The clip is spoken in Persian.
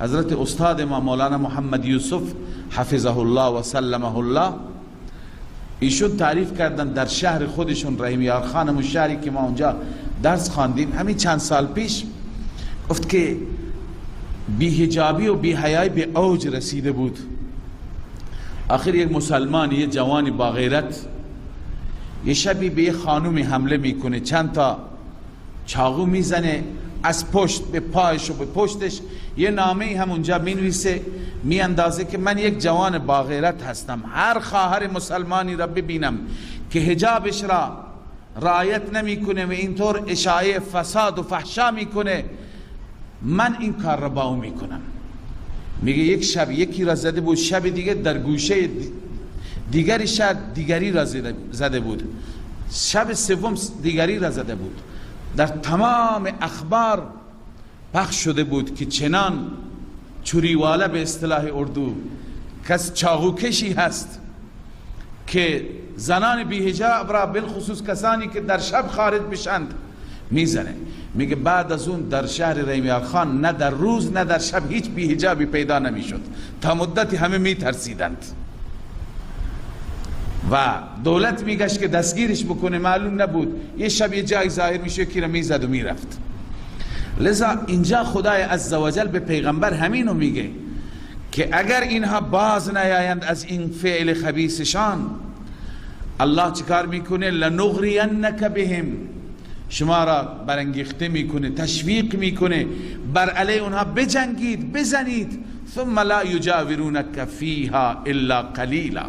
حضرت استاد ما مولانا محمد یوسف حفظه الله و سلمه الله، ایشون تعریف کردن در شهر خودشون رحیم یار خان، شهری که ما اونجا درس خواندیم همین چند سال پیش، گفت که بی‌حجابی و بی‌حیایی به اوج رسیده بود. آخر یک مسلمان، یه جوانی با غیرت، یه شبی به یه خانومی حمله میکنه، چند تا چاقو میزنه از پشت به پایش و به پشتش، یه نامه هم اونجا مینویسه میاندازه که من یک جوان با غیرت هستم، هر خواهر مسلمانی را ببینم که حجابش را رعایت نمیکنه و اینطور اشاعه فساد و فحشا میکنه، من این کار را با او میکنم. میگه یک شب یکی را زده بود، شب دیگه در گوشه دیگری شهر دیگری را زده بود، شب سوم دیگری را زده بود. در تمام اخبار پخش شده بود که چنان چوریواله به اصطلاح اردو کس چاقوکشی هست که زنان بی‌حجاب را بالخصوص کسانی که در شب خارج بشند میزنه. میگه بعد از اون در شهر رحیم یار خان نه در روز نه در شب هیچ بی‌حجابی پیدا نمیشد، تا مدتی همه میترسیدند و دولت میگشت که دستگیرش بکنه، معلوم نبود، یه شب یه جای ظاهر میشه یکی را میزد و میرفت. لذا اینجا خدای عزوجل به پیغمبر همینو میگه که اگر اینها باز نیایند از این فعل خبیثشان، الله چیکار میکنه؟ لنغرینک بهم، شما را برانگیخته میکنه، تشویق میکنه بر علیه اونها بجنگید، بزنید. ثم لا یجاورونک فیها الا قلیلا،